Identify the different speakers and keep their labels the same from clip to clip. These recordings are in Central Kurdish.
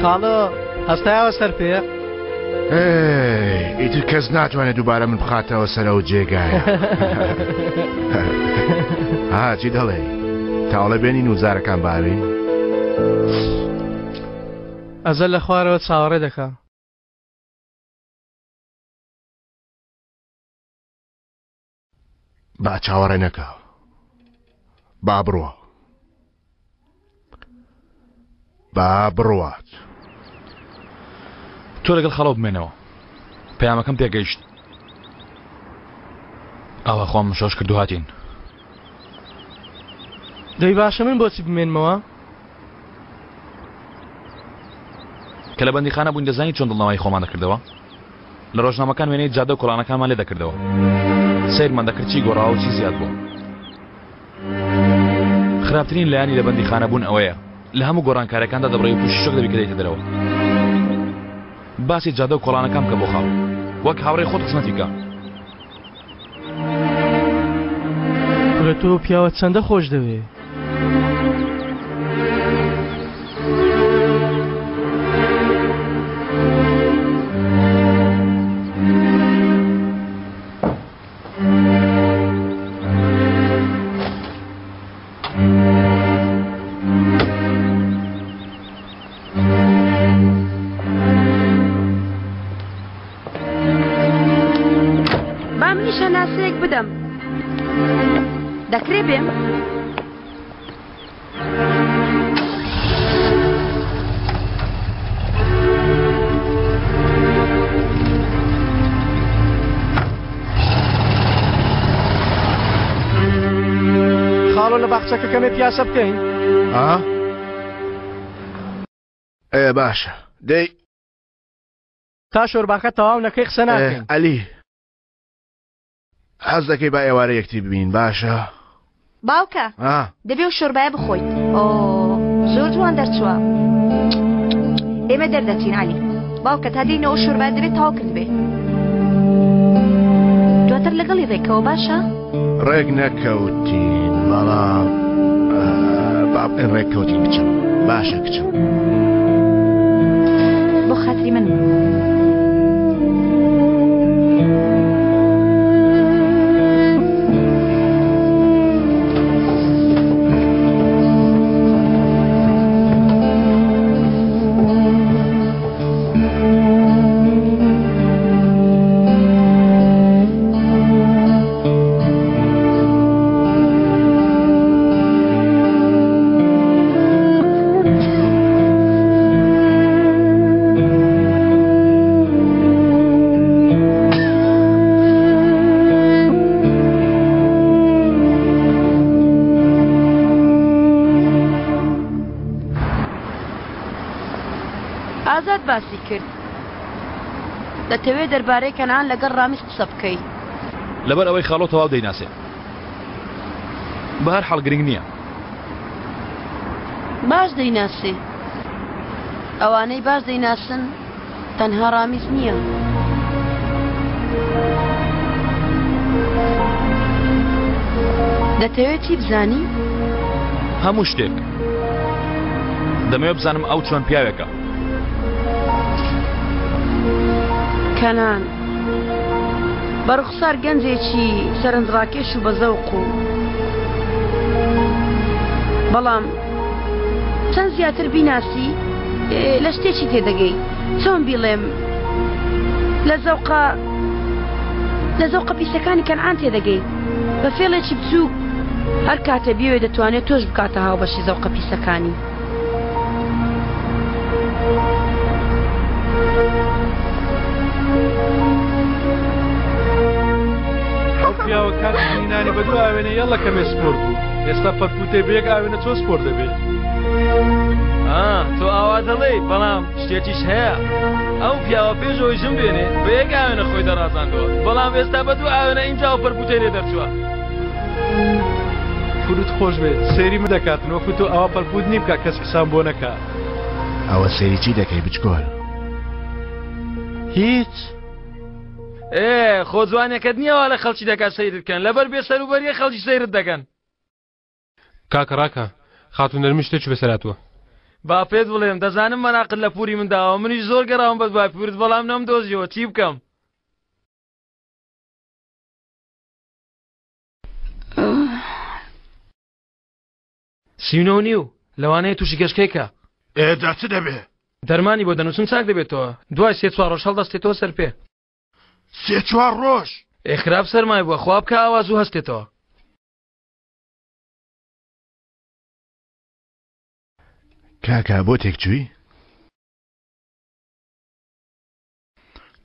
Speaker 1: خاڵۆ هەستایەوە سەر پێ؟
Speaker 2: ئیتر کەس ناتوانێت دووبارە من بخاتەوە سەر ئەو جێگایە. ها چی دەڵێ تاوڵە بێنین و زارەکان باوین؟
Speaker 1: ئەزەل لە خوارەوە چاوەڕێ دەکا.
Speaker 2: با چاوەڕێ نەکا با بڕوا با بڕوات.
Speaker 3: تۆ لەگەڵ خەڵەو بمێنەوە پەیامەکەم پێگەیشت ئاوا خۆم شۆش کرد و هاتین.
Speaker 1: دەی باشە من بۆچی بمێنمەوە؟
Speaker 3: کە لە بەندیخانە بووین دەزانی چۆن دڵنەوایی خۆمان دەکردەوە؟ لە ڕۆژنامەکان وێنەی جادە و کۆڵانەکانمان لێ دەکردەوە. سەیرمان دەکرد چی گۆڕاوە و چی زیاد بووە. خراپترین لایەنی لە بەندیخانە بوون ئەوەیە لە هەموو گۆڕانکاریەکاندا دەبڕی و تووشی شۆک دەبی کە دێیتە دەرەوە. باسی جادە و کۆڵانەکان بکە بۆ خاڵ. وەک هاوڕێی خۆت خزمەتی بکە.
Speaker 1: کورە تۆ پیاوە چەندە خۆش دەوێ.
Speaker 4: با منیش هەناسەیەک بدەم دەکرێ بێم؟
Speaker 1: خاڵۆ لە باخچەکە کەمێ پیاسە بکەین؟
Speaker 2: ئا؟ ئێ باشە دەی
Speaker 1: تا شۆرباکە تەواو نەکەی قسە ناکەین.
Speaker 2: عەلی حەز دەکەی با ئێوارە یەکتری ببینین باشە؟
Speaker 4: باوکە دەبێ و شۆربایە بخۆیت. ئۆ زۆر جوان دەرچووە. ئێمە دەردەچین عەلی. باوکە تا دێینەوە شۆربایە دەبێت تەواو کردبێ. دواتر لەگەڵی ڕێکەوە باشە؟
Speaker 2: ڕێک نەکەوتین بەڵام با بڵێن ڕێک کەوتین کچم باشە کچم.
Speaker 4: بۆ خاتری من. ئازاد باسی کرد دەتەوێ دەربارەی کەنعان لەگەڵ ڕامیز قسە بکەی.
Speaker 3: لەبەر ئەوەی خاڵۆ تەواو دەیناسێ. بەهەر حاڵ گرنگ نییە.
Speaker 4: باش دەیناسێ. ئەوانەی باش دەیناسن تەنها ڕامیز نییە. دەتەوێت چی بزانی؟
Speaker 3: هەموو شتێک. دەمەوێت بزانم ئەو چۆن پیاوێکە.
Speaker 4: کەنان بە ڕوخسار گەنجێکی سەرنجڕاکێش و بەزەوق و بەڵام چەند زیاتر بیناسی لە شتێکی تێدەگەی چۆن بیڵێم لە زەوقە لە زەوقە پیسەکانی کەنعان تێدەگەی بە فێڵێکی بچووک هەر کاتێ بیەوێ دەتوانێت تۆش بکاتە هاوبەشی زەوقە پیسەکانی.
Speaker 5: ئەو پیاوە کاتی نانی بە دوو ئاوێنە یەڵە کەمێ سپۆرت بوو ئێستا پەرپوتەی بە یەک ئاوێنە چۆن سپۆرت دەبێ؟
Speaker 6: تۆ ئاوا دەڵێی بەڵام شتێکیش هەیە ئەو پیاوە پێش ئەوەی ژن بێنێ بە یەک ئاوێنە خۆی دەڕازاندەوە بەڵام ئێستا بە دوو ئاوێنە ئینجا ئەو پەرپوتەی لێ دەرچووە.
Speaker 5: فروت خۆش بێت سەیری من دەکاتن وەکو تۆ ئەوا پەرپوت نیم کە کەس قسام بۆ نەکا.
Speaker 2: ئەوە سەیری چی دەکەی بچکۆل؟
Speaker 5: هیچ.
Speaker 6: ئێ خۆ جوانەکەت نییە وا لە خەڵکی دەکات سەیرت بکەن لەبەر بێ سەروبەریە خەڵکی سەیرت دەکەن.
Speaker 7: کاکە ڕاکە خاتوو نەرمی شتێکی بەسەر هاتووە.
Speaker 6: با پێت بڵێم دەزانم مەراقت لە پوری من داوە منیش زۆر گەڕاوم بە دوای پورت بەڵام نەمدۆزیەوە چی بکەم؟ 39 و نیو لەوانەیە تووشی گەشکەیکە.
Speaker 7: ئێ جا چ دەبێ؟
Speaker 6: دەرمانی بۆ دەنووسم چاک دەبێتەوە دوای سێ چوار ڕۆژ هەڵدەستێتەوە سەر پێ.
Speaker 7: سێ چوار ڕۆژ؟
Speaker 6: ئێ خراپ سەرمای بووە خوا بکا ئاوا زوو هەستێتەوە.
Speaker 2: کاکە بۆ تێکچووی؟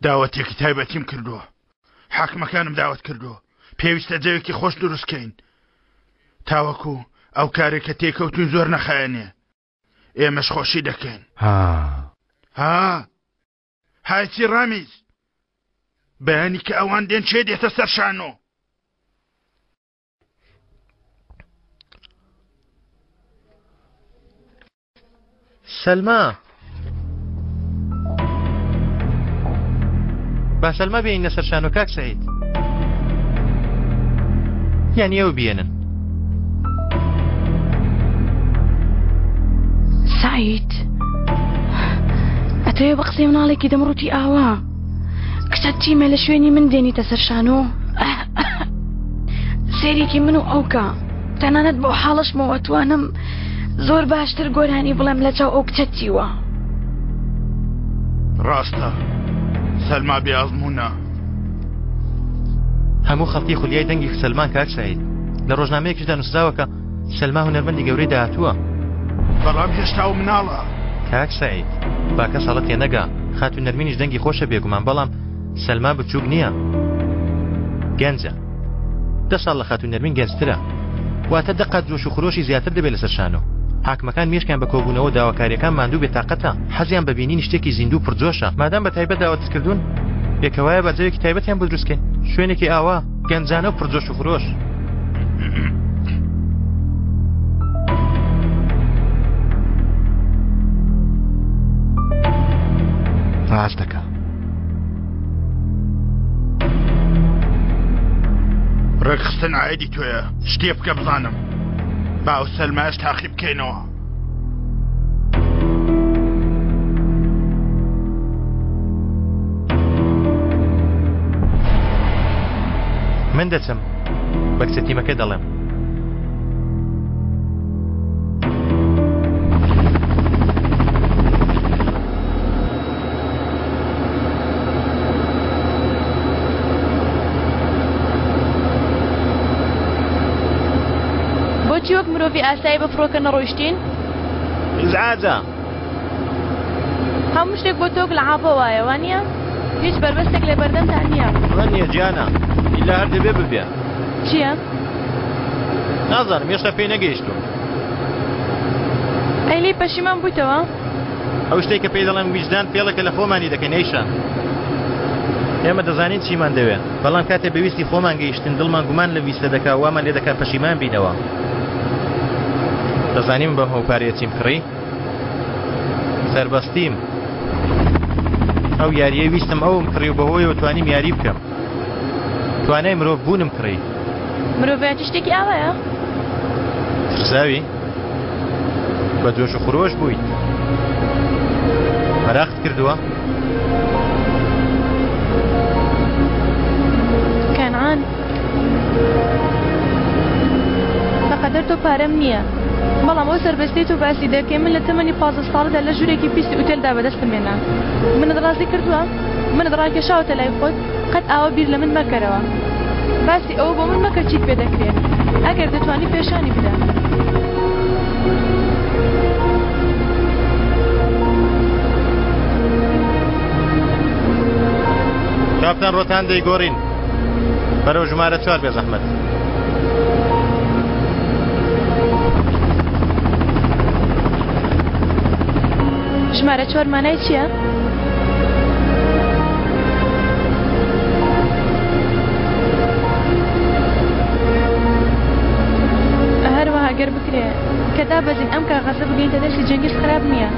Speaker 7: داوەتێکی تایبەتیم کردووە حاکمەکانم داوەت کردووە پێویستە جەوێکی خۆش دروستکەین تاوەکو ئەو کارێک کە تێکەوتون زۆر نەخایەنێ ئێمەش خۆشی دەکەین
Speaker 2: ها
Speaker 7: ها هایچی ڕامیز بەیانی کە ئەوان دێن چێ دێتە سەر شانۆ
Speaker 1: سەلما با سەلما بێنە سەر شانۆ کاک سعید یان ئێوە بێنن
Speaker 4: سعید ئەتەوێ بە قسەی مناڵێکی دەمڕوتی ئاوا کچە چیمە لە شوێنی من دێنیتە سەر شانۆ سێرێکی من و ئەوکە تەنانەت بۆ حاڵشمەوە ئەتوانم زۆر باشتر گۆرانی بڵێم لە چاو ئەو کچە چیوە.
Speaker 7: ڕاستە سەلما بێ ئەزموونە.
Speaker 1: هەموو خەڵکی خولیای دەنگی سەلمان کاک سعید لە ڕۆژنامەیەکیشدا نووسراوە کە سەلما هونەرمەندی گەورەی داهاتووە.
Speaker 7: بەڵام هێشتا و مناڵە.
Speaker 1: کاک سعید با کەس هەڵە تێنەگا خاتوو نەرمینیش دەنگی خۆشە بێگومان بەڵام سەلما بچووک نییە گەنجە. دە ساڵ لە خاتوو نەرمین گەنجترە. واتە دە قات جۆش و خرۆشی زیاتر دەبێت لەسەر شانۆ. حاکمەکان مێشکیان بە کۆبوونەوە و داواکارییەکان ماندوو بێتاقەتە، حەزیان بە بینینی شتێکی زیندوو و پڕجۆشە. مادام بە تایبەت داوەتت کردوون، ئێ کەوایە با جەوێکی تایبەتیان بۆ دروست کەین. شوێنێکی ئاوا، گەنجانە و پڕجۆش و خرۆش.
Speaker 2: ڕاست دەکا.
Speaker 7: ڕێکخستن عایدی تۆیە شتێ بکە بزانم با ئەو سەلمایەش تاقی بکەینەوە.
Speaker 1: من دەچم بە کچە تیمەکە دەڵێم.
Speaker 8: بۆچی وەک مرۆڤی ئاسایی بە فڕۆکە نەڕۆیشتین؟
Speaker 1: ئیزعاجە.
Speaker 8: هەموو شتێک بۆ تۆ وەک لەعابە وایە، وانییە؟ هیچ بەربەستێک لە بەردەمتا نییە.
Speaker 1: وانییە گیانە، ئیلا هەر دەبێ ببێ.
Speaker 8: چییە؟
Speaker 1: نازانم، هێشتا پێی نەگەیشتووم.
Speaker 8: ئەی لێی پەشیمان بوویتەوە؟
Speaker 1: ئەو شتەی کە پێی دەڵێن ویژدان فێڵێکە لە خۆمانی دەکەین ئەیشا. ئێمە دەزانین چیمان دەوێ، بەڵام کاتێ بە ویستی خۆمان گەیشتین دڵمان گومان لەم ویستە دەکا و وامان لێ دەکا پەشیمان بینەوە. دەزانی من بەم هەموو پارەیە چیم کڕی؟ سەربەستیم. ئەو یارییەی ویستم ئەوم کڕی و بەهۆیەوە توانیم یاری بکەم. توانای مرۆڤ بوونم کڕی.
Speaker 8: مرۆڤایەتی شتێکی ئاوایە؟
Speaker 1: ترساوی؟ بە جۆش و خرۆش بوویت. مەراقت کردووە؟
Speaker 8: کەنعان بەقەدەر تۆ پارەم نییە بەڵام ئەو سەربەستی تۆ باسی دەکەی من لە تەمەنی 15 ساڵدا لە ژوورێکی پیسی ئوتێلدا بەدەستم هێنا منت ڕازی کردووە منت ڕاکێشاوەتە لای خۆت قەت ئاوا بیر لە من مەکەرەوە. باسی ئەوە بۆ من مەکە چیت پێ دەکرێ. ئەگەر دەتوانی پێشانی بدە.
Speaker 1: کاپتان ڕۆتان دەیگۆڕین بەرەو ژمارە چوار بێزەحمەت.
Speaker 8: ژمارە چوار مانای چییە؟ هەروەها گەر بکرێ کە دابەزین ئەم کاغەزە بگەینتە دەستی جەنگیز خراپ نییە.